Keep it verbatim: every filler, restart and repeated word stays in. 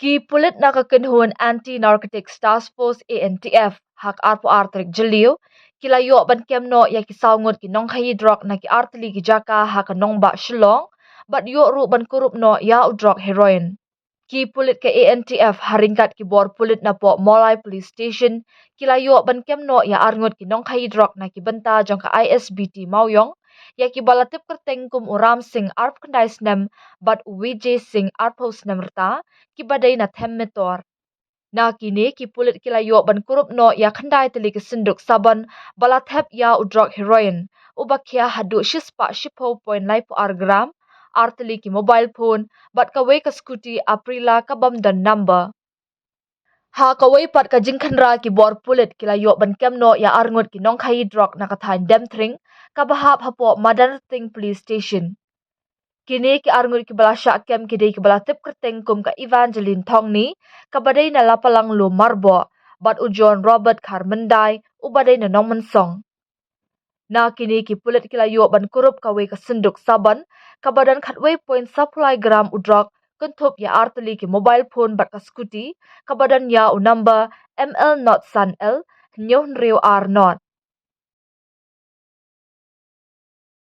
Ki pulit na ka kynhun Anti Narcotics Task Force, A N T F, ha ka arphew ar tarik Jylliew, ki la ïoh ban kem noh ïa ki saw ngut ki nongkhaïi drok na ki artylli ki jaka ha ka nongbah Shillong, bad ïoh ruh ban kurup noh ïa u drok heroin. Ki pulit ka A N T F ha ryngkat ki bor pulit na poh Mawlai Police Station, ki la ïoh ban kem noh ïa arngut ki nongkhaïi drok na ki bynta jong ka I S B T Mawiong, ïa kiba la tip kyrteng kum u Ram Singh arphew khyndai snem, bad u Vijay Singh arphew snem rta, kiba dei na Them Metor. Na kine ki pulit ki la ïoh ban kurup noh ïa khyndai tylli ki synduk sabon, ba la thep ïa u drok heroin, uba khia haduh shispah shiphew point laiphew ar gram, artylli ki mobile phone, bad kawei ka scooty Aprilia kabym don number. Ha kawei pat ka jingkhynra, ki bor pulit ki la ïoh ban kem noh ïa arngut ki nongkhaïi drok na ka thaiñ Demthring, kaba hap hapoh Madanrting Police Station. Kine ki arngut kiba la shah kem ki dei kiba la tip kyrteng kum ka Evangeline Thongni, kaba dei na Lapalanglo Marboh, bad u John Robert Kharmyndai, uba dei na Nongmynsong. Na kine ki pulit ki la ïoh ban kurup kawei ka synduk sabon, kaba don khatwei point saphew lai gram u drok, kynthup ïa artylli ki mobile phone bad ka scooty, kaba don ïa u number M L not san L, hynñiew hynriew ar not.